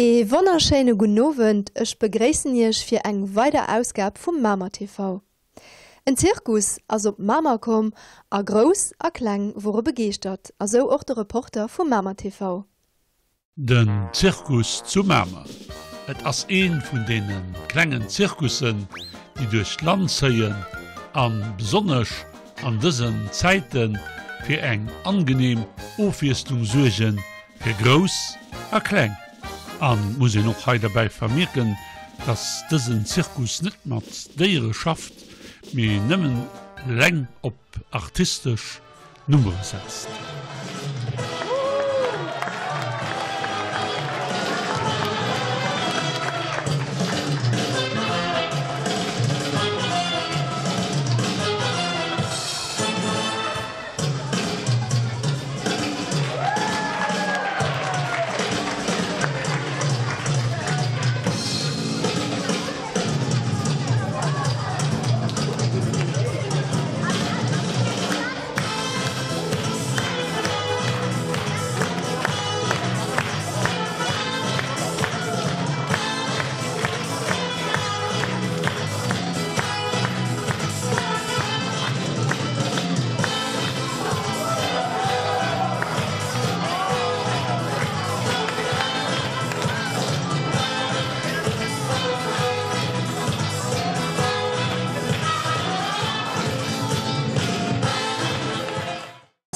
Ee wonnerschéine gudden Owend, ech begréissen iech fir eng weider Ausgab vum Mamer TV. En Zirkus ass op Mamer komm a Grouss a Kleng wore begeeschtert, a sou och de Reporter vum Mamer TV. Den Zirkus zu Mamer. Et ass een vun deene klengen Zirkussen, déi duerch d'Land zéien an besonnesch an dësen Zäiten fir eng angenehm Ofwiesslung suergen fir Grouss a Kleng. An muss een och hei derbäi vermierken, dass dësen Zirkus net mat Déiere schafft, mee nëmmen leng op artistesch Nummere setzt.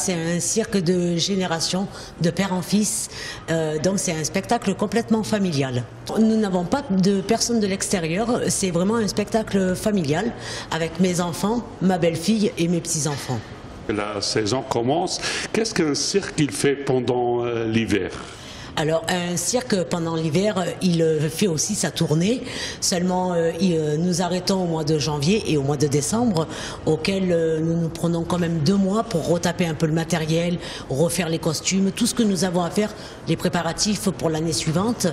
C'est un cirque de génération, de père en fils, euh, donc c'est un spectacle complètement familial. Nous n'avons pas de personnes de l'extérieur, c'est vraiment un spectacle familial avec mes enfants, ma belle-fille et mes petits-enfants. La saison commence. Qu'est-ce qu'un cirque il fait pendant euh, l'hiver Alors un cirque pendant l'hiver, il euh, fait aussi sa tournée. Seulement euh, euh, nous arrêtons au mois de janvier et au mois de décembre, auquel nous nous prenons quand même deux mois pour retaper un peu le matériel, refaire les costumes, tout ce que nous avons à faire, les préparatifs pour l'année suivante.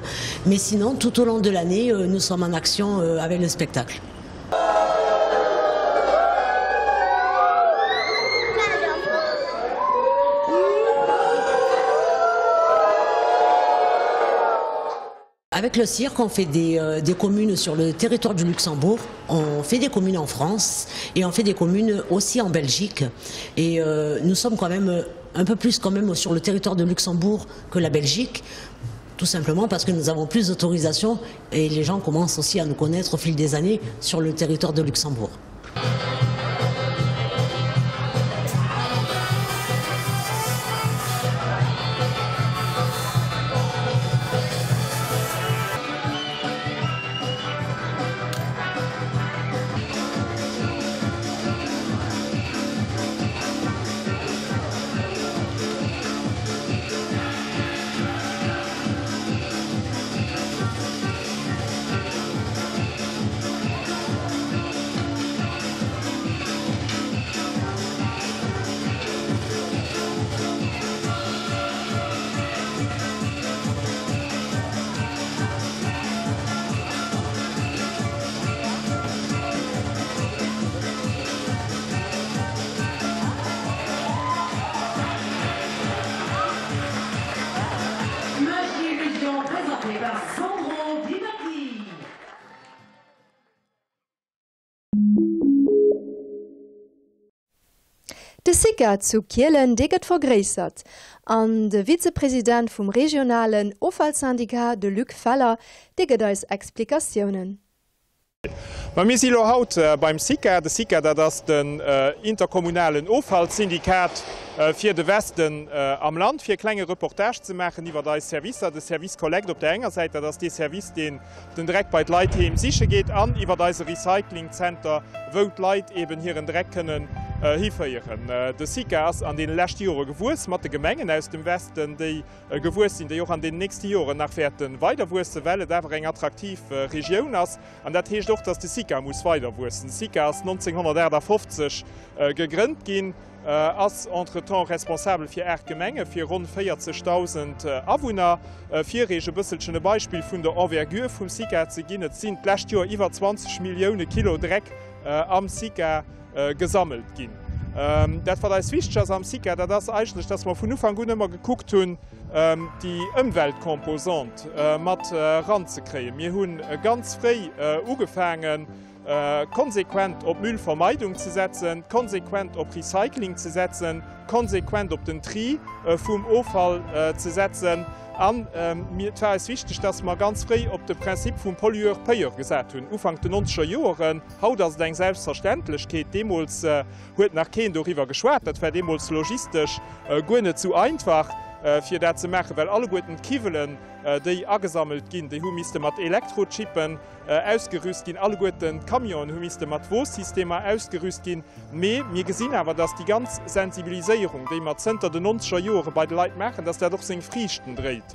Mais sinon, tout au long de l'année, nous sommes en action avec le spectacle. Avec le cirque, on fait des, euh, des communes sur le territoire du Luxembourg, on fait des communes en France et on fait des communes aussi en Belgique. Et euh, nous sommes quand même un peu plus quand même sur le territoire de Luxembourg que la Belgique, tout simplement parce que nous avons plus d'autorisation et les gens commencent aussi à nous connaître au fil des années sur le territoire de Luxembourg. De Sica zu Kielen, dee gëtt vergréissert. An de Vizepresident vum regionalen Offallsyndicat, de Luc Feller, dee gëtt eis Explikatiounen. Ma mir si lo haut beim SICA. De SICA, dat ass den interkommunalen Offallsyndikat fir de Westen am Land, fir e klenge Reportage ze maachen iwwert eis Servicer. De Service Collect op där enger Säit, dat ass dee Service, deen den Dreck bei d'Leit heem siche geet, an iwwert eise Recyclingzenter, wou d'Leit eben hiren Dreck kënnen hiféieren. De SICA ass an deene leschte Jore gewuess mat de Gemengen aus dem Westen, déi gewuess sinn, déi och an den nächste Joren nach wäerte weider wuessen, well et awer eng attraktiv Regioun ass. An dat heescht och, dass de SICA muss weider wuessen. De SICA ass 1958 gegrënnt ginn, ass entretemps responsabel fir 8 Gemenge fir ronn 40.000 Awunner. Fir Iech e bësselchen e Beispill vun der Envergure vum SICA ze ginn, Et sinn d'lescht Joer iwwer 20 Millioune Kilo Dreck am SICA gesammelt ginn. Dat, wat eis wichteg ass am SICA, dat ass eigentlech, dass mer vun Ufank un ëmmer gekuckt hunn, déi Ëmweltcomposante mat eranzekréien. Mir hu ganz fréi ugefaangen, konsequent op Müllvermeidung ze setzen, konsequent op Recycling ze setzen, konsequent op den Tri vum Offall ze setzen. An et war eis wichteg, dass mer ganz fréi op de Prinzip vum Pollueur-payeur gesat hunn, Ufank den nonzeger Joeren. Haut ass et eng Selbstverständlechkeet, deemools huet nach keen doriwwer geschwat. Dat war deemools logistesch guer net esou einfach, fir dat ze maachen, well alleguerten d'Kiwwelen, déi agesammelt ginn, déi hu misste mat Elektrochippen ausgerüst ginn, alleguerten d'Camionen hu misste mat Woossystemer ausgerüst ginn. Mee mir gesinn awer, dass déi ganz Sensibiliséierung, déi mer zënter den nonzeger Joere bei de Leit maachen, dass dat och seng Friichten dréit.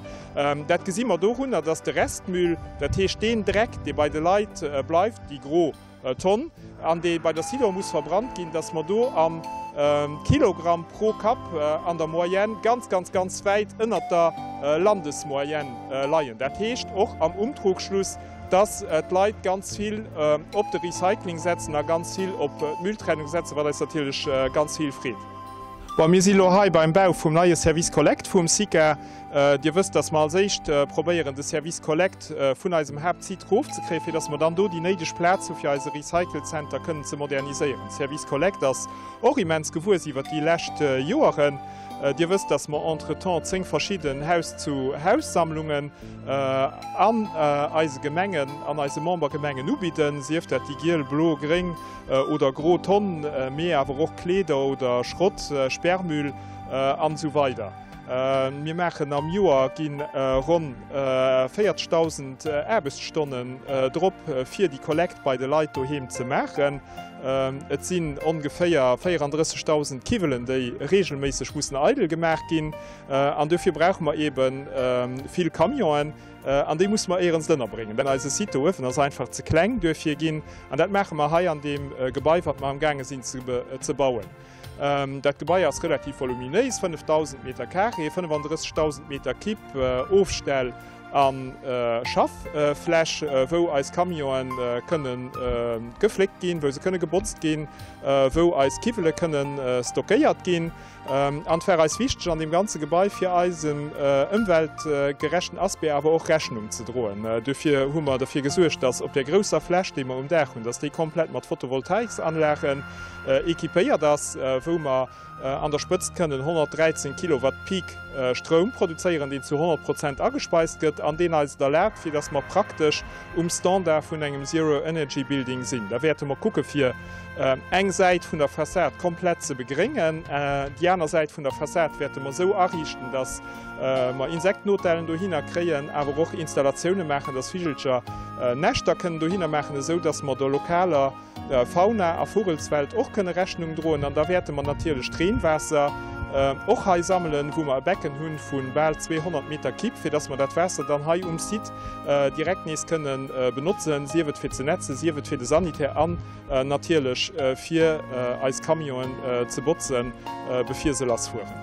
Dat gesi mer dorunner, dass de Restmüll, dat heescht deen Dreck, dee bei de Leit bleift, déi gro Tonn, an dee bei der Sidor muss verbrannt ginn, dass mer do am Kilogramm pro Kapp an der Moyenne ganz, ganz, ganz wäit ënnert der Landesmoyenne leien. Dat heescht och am Umtrugschluss, dass d'Leit ganz vill op de Recycling setzen a ganz vill op d'Mülltrennung setzen, wat eis natierlech ganz vill freet. Bon, mir si lo hei beim Bau vum neie Service Collect vum SICA. Dir wësst, dass mer als éischt probéieren, de Service Collect vun eisem Haaptsite erofzekréien, fir dass mer dann do déi néideg Plaz hu fir eise Recycle Center kënnen ze moderniséieren. Service Collect ass och immens gewuess iwwert déi lescht Joeren. Dir wësst, dass mer entretemps 10 verschidden Haus-zu-Haus-Sammlungen an eise Gemengen, an eise Membergemengen ubidden, sief dat déi giel, blo, gréng oder gro Tonn, mee awer och Kleeder oder Schrott, Sperrmüll an esou weider. Mir maachen am Joer gi ronn 40.000 Aarbechtsstonnen drop, fir déi Kollekt bei de Leit doheem ze maachen. Et sinn ongeféier 34.000 Kiwwelen, déi reegelméisseg mussen eidel gemaach ginn. An dofir brauche mer eebe vill Camionen. An déi musse mer éierens ënnerbréngen. Well eise Site do uewen ass einfach ze kleng duerfir ginn. An dat maache mer hei an deem Gebai, wat mer amgaange sinn ze bauen. Dat Gebai ass relativ voluminéis, 5.000 Meter carré, 35.000 Meter Kipp, Ofstell a Schaffläch, wou eis Camionen kënne gefléckt ginn, wou se kënne gebotzt ginn, wou eis Kiwwele kënne stockéiert ginn. An et war eis wichteg an deem ganze Gebai fir eisem ëmweltgerechten Aspect awer och Rechnung ze droen. Dofir hu mer derfir gesuergt, dass op där grousser Fläch, déi mer um Daach hunn, dass déi komplett mat Photovoltaiksanlagen Equipéiert ass, wou mer an der Spëtzt kënnen 113 Kilowatt Peak Stroum produzéieren, deen zu 100 Prozent agespeist gëtt an deen eis et erlaabt, fir dass mer praktesch um Standard vun engem Zero Energy Building sinn. Da wäerte mer kucke fir eng Säit vun der Fassad komplett ze begréngen. Déi aner Säit vun der Fassad wäerte mer esou ariichten, dass mer Insektenhotellen dohinner kréien, awer och Installatioune maachen, dass Vigelcher Näschter kënnen dohinner maachen, esou dass mer der lokaler Fauna a Vugelswelt och kënne Rechnung droen. An da wäerte mer natierlech d'Reenwaasser och hei sammelen, wou mer e Becken hu vu bal 200 Meter Kipp, fir dass mer dat Waasser dann hei um Site direkt nees kënne benotzen, sief et fir ze nätzen, sief et fir de Sanitär an natierlech fir eis Camionen ze botzen, bevir se lassfueren.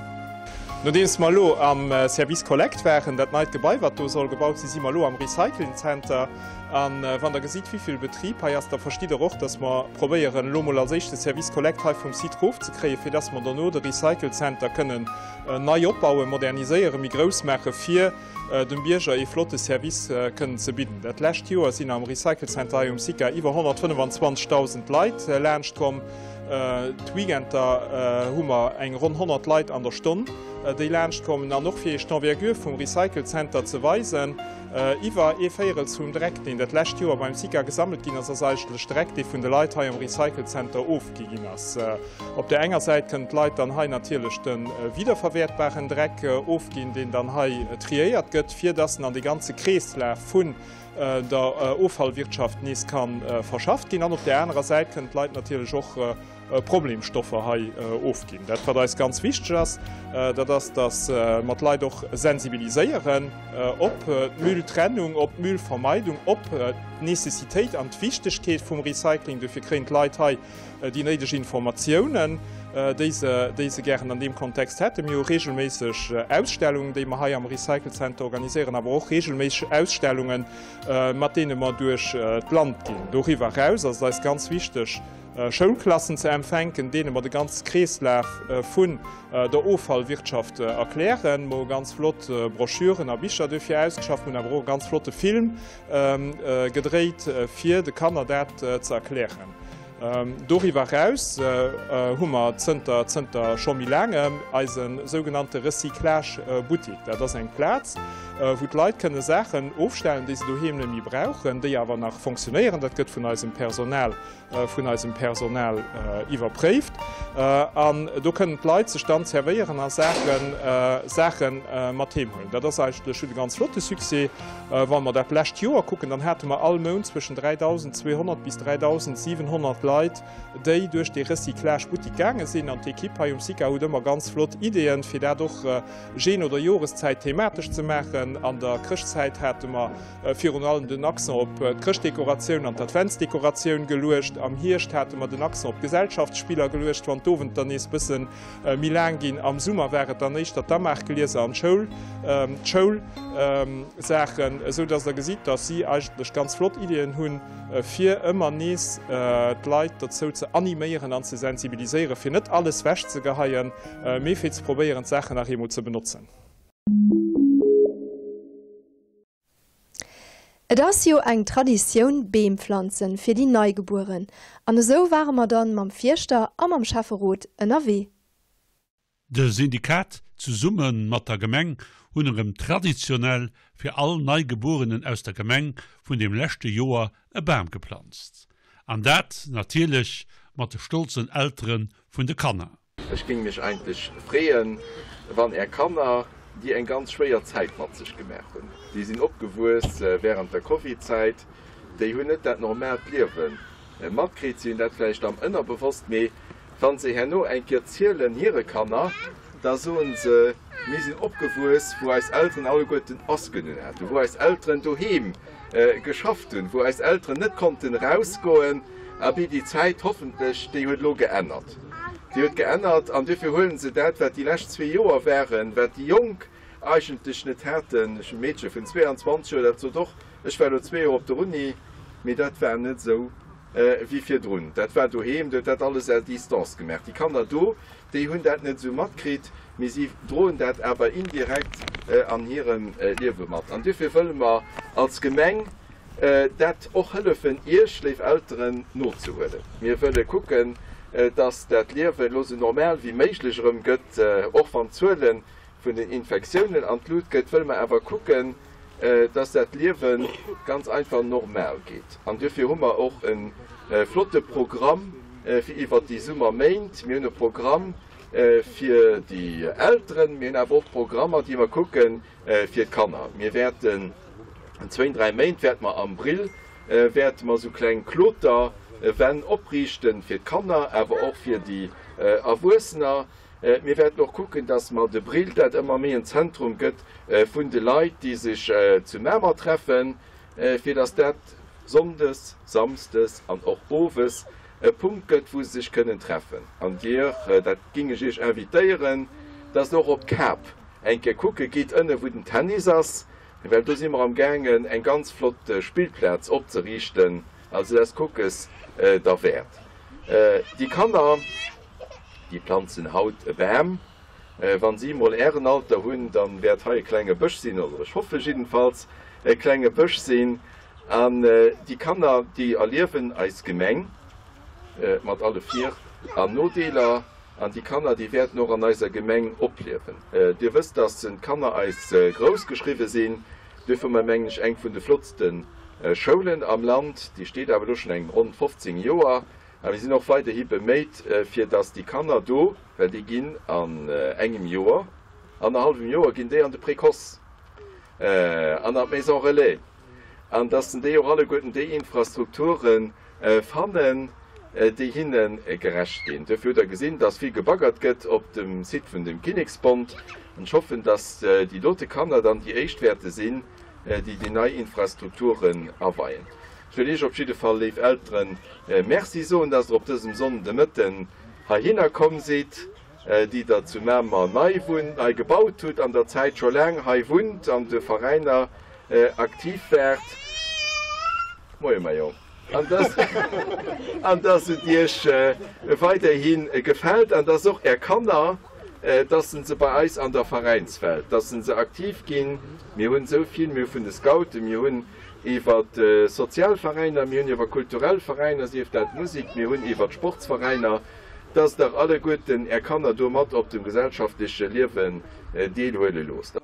Nodeems mer elo am Service Collect waren, dat neit Gebai, wat do soll gebaut sinn, si mer elo am Recycling Center. A wann Der gesitt, wéi vill Betrib hei ass, da verstitt Der och, dass mer probéieren, elo mol als éischt de Service Collect hei vum Site erofzekréien, fir dass mer dono de Recycle Center kënnen nei opbauen, moderniséieren, méi grouss maachen, fir dem Bierger ee flotte Service kënnen ze bidden. Dat lescht Joer sinn am Recycle Center hei um SICA iwwer 125.000 Leit laanschtkomm. D'Weekender hu mer eng ronn 100 Leit an der Stonn, déi laanschtkommen. An och fir Iech d'Envergure vum Recycle Center ze weisen, Iwwer ee Véierels vum Dreck, deen dat lescht Joer beim SICA gesammelt ginn ass, ass eigentlech Dreck, dee vun de Leit hei am Recycle Center ofgi ginn ass. Op där enger Säit kënnen d'Leit dann hei natierlech de wiederverwäertbaren Dreck ofginn, deen dann hei triéiert gëtt, fir dass en an de ganze Kreeslaf vun der Offallwirtschaft nees ka verschafft ginn. An op där anerer Säit kënnen d'Leit natierlech och Problemstoffer hei ofginn. Dat, wat eis ganz wichteg ass, dat ass, dass mer d'Leit och sensibiliséieren op d'Mülltrennung, op d'Müllvermeidung, op d'Nécessitéit an d'Wichtegkeet vum Recycling. Dofir kréien d'Leit hei déi néideg Informatiounen, déi se, déi se gären an deem Kontext hätten. Mir hu regelméisseg Ausstellungen, déi mer hei am Recycle Center organiséieren, awer och regelméisseg Ausstellungen, mat deene mer duerch d'Land ginn. Doriwwer eraus ass et eis ganz wichteg, Schoulklassen ze empfänken, deene mer de ganze Kreeslaf vun der Offallwirtschaft erklären. Mer hu ganz flott Broschüren a Bicher duerfir ausgeschafft. Mer hunn awer och e ganz flotte Film gedréit, fir de Kanner dat ze erklären. Doriwwer eraus hu mer zënter zënter scho méi laangem eise sougenannte Recyclage-Buttik. Dat ass eng Plaz, wou d'Leit kënne Saachen ofstellen, déi se doheem net méi brauchen, déi awer nach fonctionnéieren. Dat gëtt vun eisem Personal vun eisem Personal iwwerpréift. An do kënnen d'Leit sech dann zerwéieren a Saachen Saache mat heem huelen. Dat ass eigentlech huet e ganz flotte Succès. Wa mer dat lescht Joer kucken, dann hate mer all Mount zwëschen 3.200 bis 3.700 Leit, déi duerch dee Recyclage-Buttik gaange sinn. An d'Ekipp hei um SICA huet ëmmer ganz flott Ideeën, fir dat och jee no der Joreszäit thematesch ze maachen. An der Chrëschtzäit hate mer virun allem den Accent op d'Chrëschtdekoratioun an d'Adventsdekoratioun geluecht. Am Hierscht hate mer den Accent op d'Gesellschaftsspiller geluecht, wann d'Owenter nees bëssen méi laang ginn. Am Summer war et dann éischter d'Amaachglieser an d'Schoul, d'Schoulsaachen, esou dass Der gesitt, dass si eigentlech ganz flott Ideeën hunn, fir ëmmer nees d'Leit dozou ze animéieren an ze sensibiliséieren, fir net alles wechzegeheien, mee fir ze probéieren, d'Saachen nach eemol ze benotzen. Et ass jo eng Traditioun Beem pflanzen fir déi Neigebueren an esou ware mer dann mam Fierschter a mam Schäfferot ënnerwee. De Syndikat zesumme mat der Gemeng hunn erëm traditionell fir all Neigebuerenen aus der Gemeng vun dem leschte Joer e Bam geplanzt. An dat natierlech mat de stolzen Eltere vun de Kanner. Ech géing mech eigentlech freeën, wann Är Kanner, déi eng ganz schwéier Zäit mat sech gemaach hunn, déi sinn opgewuess während der Covid-Zäit, déi hunn net dat normaalt Liewe matkritt, si hunn dat vläicht am Ënnerbewosst, mee wa se herno eng Kéier zielen hire Kanner, da soen se, Mir sinn opgewuess, wou eis Elteren alleguerten Masken un haten, wou eis Elteren doheem geschafft hunn, wou eis Elteren net konnten erausgoen. Abee, déi Zäit, hoffentlech, déi huet elo geännert. Déi huet geännert an duerfir huele se dat, wat déi lescht zwee Joer waren, wat déi Jonk eigentlech net haten. Ech hunn e Meedche vun 22 Joer, dat sot och, Ech war elo zwee Joer op der Uni, mee dat war net esou wéi virdrun. Dat war doheem, déi huet dat alles à distance gemaach. Déi Kanner do, déi hunn dat net esou matkritt, mee si droen dat awer indirekt an hirem Liewe mat. An duerfir wëlle mer als Gemeng dat och hëllefen, Iech, léif Elteren, nozehuelen. Mir wëlle kucken, dass dat Liewen elo esou normal wéi méiglech erëm gëtt. Och wann d'Zuele vun den Infektiounen an d'Lut gëtt, wëlle mer awer kucken, dass dat Liewe ganz einfach normal geet. An duerfir hu mer och e flotte Programm fir iwwert déi Summerméint. Mir hunn e Programm fir déi Elteren, mir hunn awer och Programmer, déi mer kucken, fir d'Kanner. Mir wäerten an zwéin, dräi Méint wäerte mer am Brill wäerte mer esou kleng Kloterwänn opriichten fir d'Kanner, awer och fir déi Erwuessener. Mir wäerten och kucken, dass mer de Brill, dat ëmmer méi en Zentrum gëtt vun de Leit, déi sech zu Mamer treffen, fir dass dat sonndes, samsdes an och owes e Punkt gëtt, wou se sech kënnen treffen. An Dir, dat géing ech Iech invitéieren, dass Der och op d'Kap eng Kéier kucke gitt, ënne wou den Tennis ass, well do si mer am gaangen eng ganz flott Spillplaz opzeriichten. Also dat ass Kuckes derwäert. Déi Kanner, déi planzen haut e Bam. Wann si emol Ären Alter hunn, da wäert hei e klenge Bësch sinn, oder ech hoffe jiddenfalls e klenge Bësch sinn. An déi Kanner, déi erliewen eis Gemeng mat alle Vir an Nodeeler. An déi Kanner, déi wäerten och an eiser Gemeng opliewen. Dir wësst, dass d'Kanner eis grouss geschriwwe sinn. Duerfir hu mer, mengen ech, eng vun de flottste Schoulen am Land. Déi steet awer elo schonn eng ronn 15 Joer. A mir sinn och weiderhi beméit, fir dass déi Kanner do, well déi ginn an engem Joer, annerhallwem Joer ginn déi an de Précoce an an d'Maison relais, an dass déi och alleguerten déi Infrastrukturen fannen, déi hinne gerecht ginn. Duerfir hutt Der gesinn, dass vill gebaggert gëtt op dem Site vun dem Kinneksbond. An ech hoffen, dass déi dote Kanner dann déi éischt wäerte sinn, déi déi nei Infrastrukturen aweien. Ech wëll Iech op jidde Fall, léif Elteren, Merci soen, dass Der op dësem Sonndemëtten heihinner komm sidd, déi Der zu Mamer nei wunnt, nei gebaut hutt, an der Zäit scho laang hei wunnt, an de Veräiner aktiv waart. Moie, mäi Jong. An dass, an dass et Iech weiderhi gefält an dass och Är Kanner, dass se bei eis an der Veräinswelt, dass se aktiv ginn. Mir hunn esou vill, mir hu vun de Scouten, mir hunn iwwer sozial Veräiner, mir hunn iwwer kulturell Veräiner, sief dat d'Musek, mir hunn iwwer d'Sportsveräiner, dass Der alleguerten Är Kanner do mat op dem gesellschaftleche Liewen deelhuele loosst.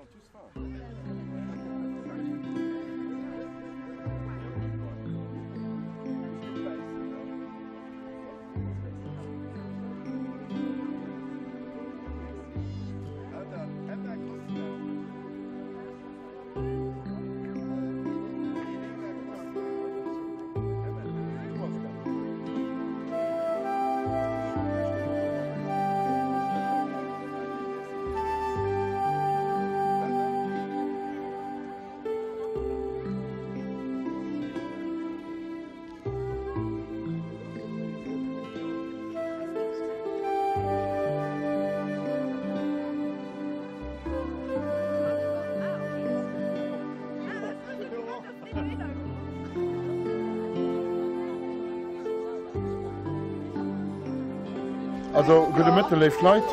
Also gudde Mëtte léif Leit.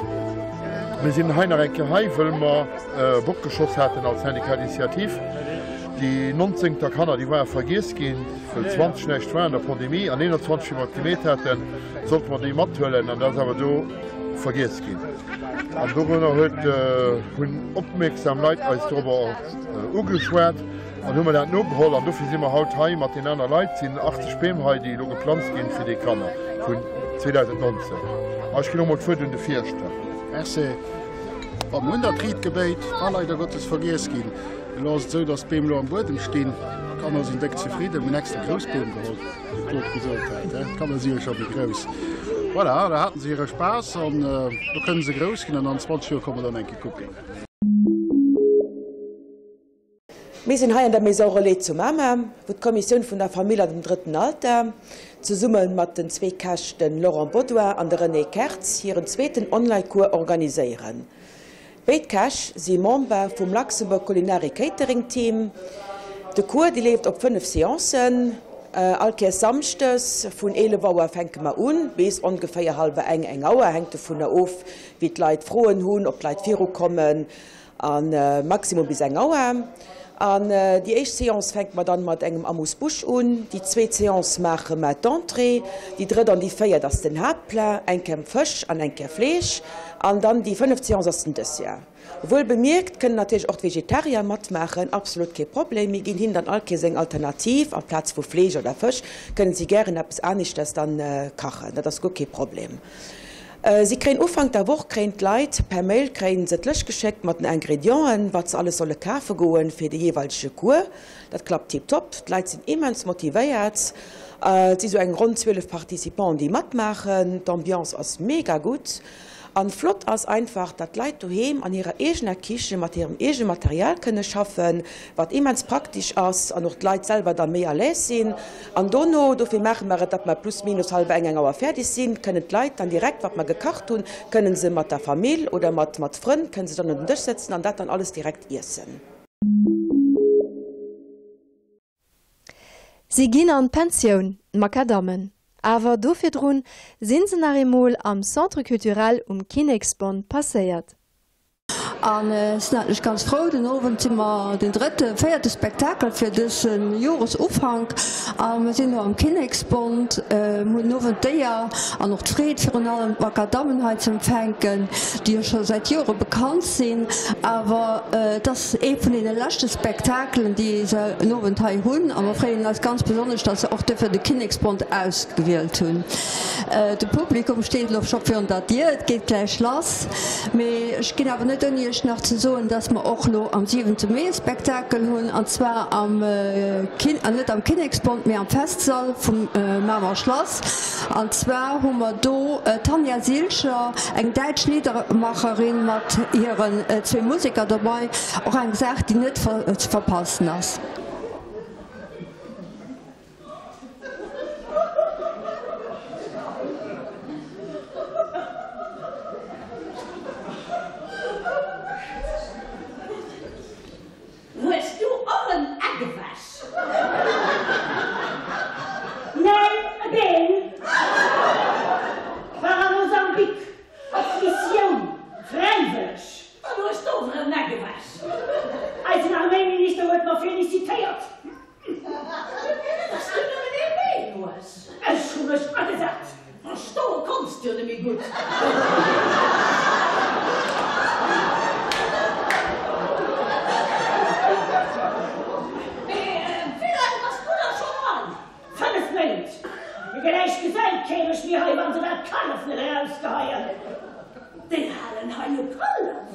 Mir sinn hei nach eng Kéier hei, wëll mer Bock geschoss haten als Syndicat d'initiative. Déi 19 der Kanner, déi ware vergiess ginn, wëll 20 näischt war an der Pandemie an 21, wéi mer et gemeet haten, sollte mer déi mathuelen an dat ass awer do vergiess ginn. An dorunner huet hunn opmierksam Leit eis dorobber ugeschwat an hu mer dat nogeholl an dofir si mer haut hei mat den aner Leit. Et sinn 80 Beem hei, déi elo geplanzt ginn fir déi Kanner vun 2019. A ech ginn och mol d'Wuert un de Fierschter. Merci. Bon, mir hunn dat Riedgebéit, war leider Gottes vergiess ginn. Elo ass et esou, dass d'Beem elo am Buedem stinn. D'Kanner sinn déck zefridden. Mir hunn extra grouss Beem geholl, wéi de Claude gesot hat. D'Kanner si jo scho méi grouss. Voilà, da haten se hire Spaass an elo kënne se grouss ginn an an 20 Joer komme mer dann eng Kéier kucken. Mir sinn hei an der Maison Relais zu Mamer, wou d'Kommissioun vun der Famill an dem Drëtten Alter, zesumme mat den zwee Käch, de Laurent Bodois an de René Kertz, hiren zweeten Online-Cours organiséieren. Béid Käch si Member vum Luxembourg Culinary Catering Team. De Cours dee leeft op 5 Seancen. All Kéiers Samschdes vun 11 Auer fänke mer un, bis ongeféier hallwer eng, eng Auer, hänkt dovunner of wéi d'Leit Froen hunn, ob d'Leit virukommen, a maximum bis eng Auer. An déi éischt Seance fänke mer dann mat engem Amuse-bouche un, déi zweet Seance maache mer d'Entrée, déi drëtt an déi véiert ass den Haaptplat, eng Kéier Fësch an eng Kéier Fleesch, an dann déi fënneft Seance ass den Dessert. Wuel bemierkt kënnen natierlech och d'Vegetarier matmaachen, absolut kee Problem, mir ginn hinnen dann all Kéiers eng Alternativ, amplaz vu Fleesch oder Fësch kënnen si gären eppes aneschters dann kachen, dat ass guer kee Problem. Si kréien Ufank der Woch kréien d'Leit per Mail kréien se d'Lëscht geschéckt mat den Ingredienten, wat se alles solle kafe goen fir de jeeweilege Cours. Dat klappt tiptop. D'Leit sinn immens motivéiert. Et si sou eng ronn 12 Participanten, déi matmaachen. D'Ambiance ass mega gutt. An flott ass einfach, datt d'Leit doheem an hirer eegener Kiche mat hirem eegene Material kënne schaffen, wat immens praktesch ass an och d'Leit selwer da méi à l'aise sinn. An dono, dofir maache mer et, datt mer plus minus hallwer eng, eng Auer fäerdeg sinn, kënnen d'Leit dann direkt, wat mer gekacht hunn, kënnen se mat der Famill oder mat mat Frënn, kënnen se dann un den Dësch sëtzen an dat dann alles direkt iessen. Si ginn an d'Pensioun, d'Makadammen. Awer do virdrun sinn se nach eemol am Centre Culturel um Kinneksbond passéiert. An ech sinn eigentlech ganz frou, den Owend si mer den drëtte, véierte Spektakel fir dëse Joresufank a mer sinn elo am Kinneksbond. Mir hunn den Owend d'Éier an och d'Freed virun allem d'Makadammen hei ze empfänken, déi jo scho säit Jore bekannt sinn. Awer et ass ee vun deene leschte Spektakelen, déi se en Owend hei hunn a mer freeën eis ganz besonnesch, datt se och duerfir de Kinneksbond ausgewielt hunn. De Publikum steet elo scho virun der Dier, et geet gläich lass. Mee ech ginn awer net ouni Iech nach ze soen, dass mer och elo am siwente Mee e Spektakel hunn, an zwar am Kin, net am Kinneksbond, mee am Festsall vum Mamer Schlass. An zwar hu mer do d'Tanja Silcher, eng däitsch Liedermacherin mat hiren zwee Museker dobei, och eng Saach, déi net ze verpassen ass. Hues du och en A gewäsch? Nee? net méi gutt. Mee wéi laang bass du da schonn hei? 5 Méint! Mee gläich gesäit kee mech méi hei, wann se dat Kallef net erausgeheien. Déi halen hei e Kallef?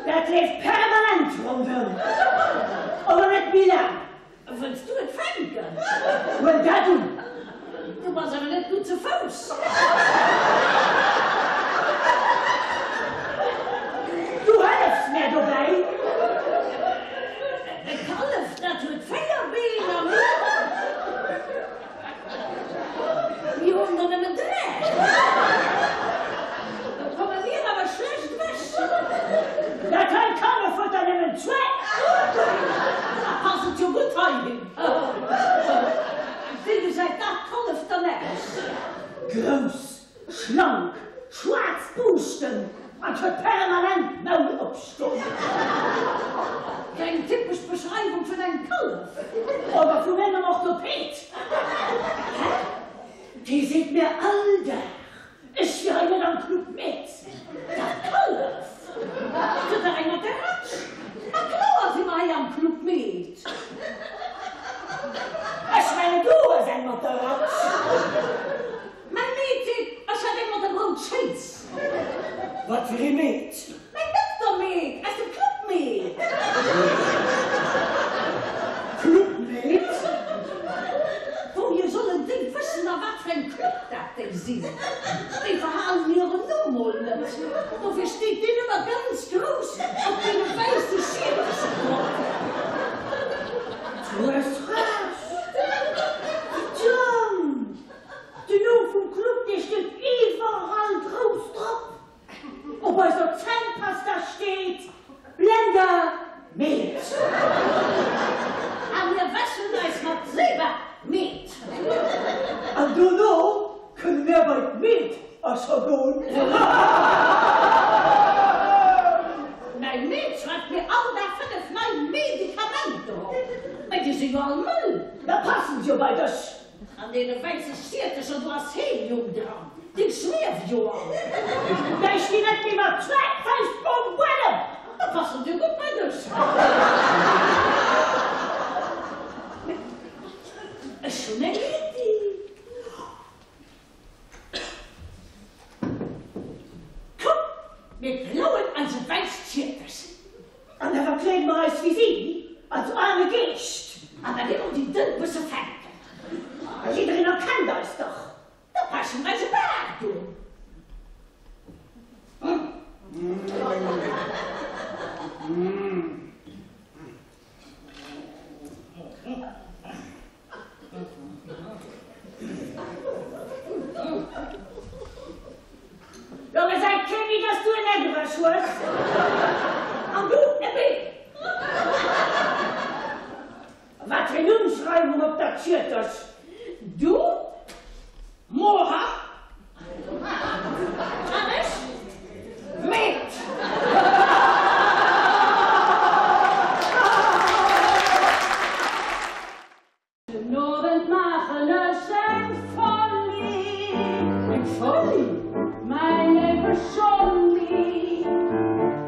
Dat leeft permanent ronderëm, awer net méi laang. Wëlls du et fänken? Huel dat un! Du bass awer net gutt ze Fouss. Du hëllefs mär dobäi. E Kallef, dat huet 4 Been a mir. Mir hunn der nëmmen 3. Da komme mir awer schlecht ewech. Dat hei Kallef huet der nëmmen zwee. Da passt et jo gutt heihin. Wéi gesäit dat Kallef dann aus? Grouss, schlank, schwaarz Buuschten an huet permanent d'Maul opstoen. Eng typesch Beschreiwung vun engem Kallef. Oder vun engem Orthoped. Hä? Dee seet mir all Dag, ech wier hei net am Club Med. Dat Kallef! Dat huet dach eng mat der Ratsch. Ma kloer si mer hei am Club Med. Ech mengen, du hues eng mat der Ratsch. Mäi Meed seet, ech hätt eng mat der Brout Schéiss. Wat fir ee Meed? Mäin Dokter Meed aus dem Club Med. Club Med? Wouhier sollen déi wëssen a wat fir engem Club dat déi sinn? Déi verhalen hiren Numm mol net. Dofir steet deen ëmmer ganz grouss op deene wäisse Schiertecher drop. Du hues Recht. Verdammt! Den Numm vum Club, dee steet iwwerall grouss drop. Op eiser Zännpasta steet Blender Med. A mir wäschen eis mat Seba Med. An dono kënne mir bei d'Meedercher goen. Mäi Meed schreift mir all Dag 5 nei Medikamenter op. Mä déi si jo all mëll. Da passen se jo bei dech. An deene wäisse Schiertecher, do ass Helium dran, déi schwiewe jo all. Déi stinn net méi mat zwäi Féiss um Buedem. Da passen se jo gutt bei dech. Mä ech hunn eng Iddi. Komm, mir klauen eis e wäisst Schiertech. An da verkleede mer eis wéi si, als aarme Geescht. An da gi mer déi Dënpesse fänken. A jiddereen erkennt eis dach. Da peche mer eis e Baart un. Lo gesäit kee méi, dass du en Eck ewech hues. An du e Been. A wat fir en Numm schreiwe mer op dat Schiertech? Du, Moha, an ech, Meet. Den Owend maachen ech eng Folli, eng Folli, mäin léiwe Jolli.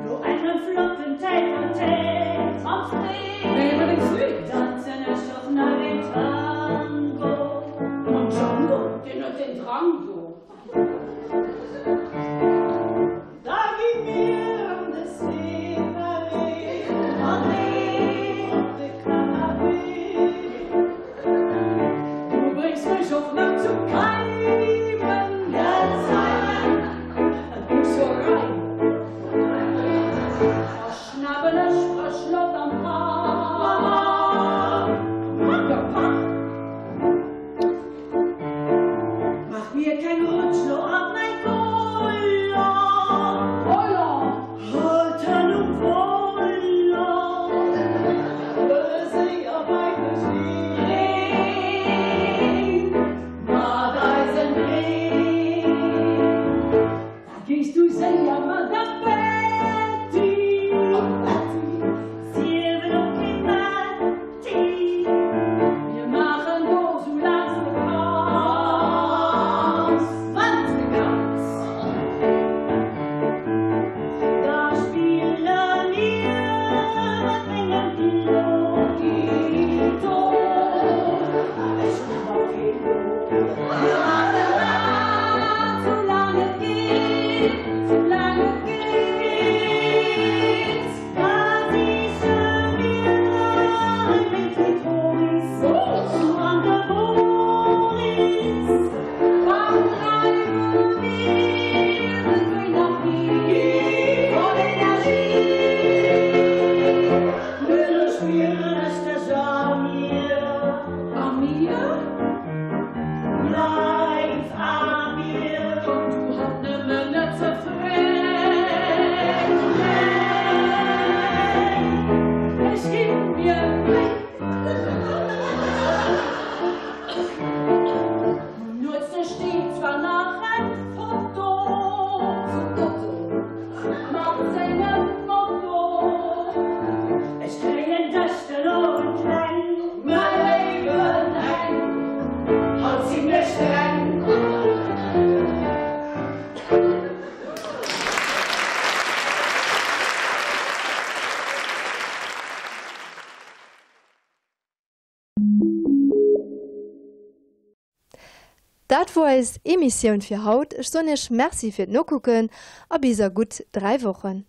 No engem flotten Tête-à-tête mam Fred, nee, mat dem Fred, danzen ech och nach een Tango. Mam Django, deen huet den Drango. Da gi mir an de Séparé an een op de Canapé. Du bréngs mech och nach zum Keimen, gell Simon? Et muss jo reimen. Da schnappen ech frësch Loft am Park. Dat wor eis Emissioun fir haut. Ech soen iech Merci fir d'Nokucken a bis a gutt 3 Wochen.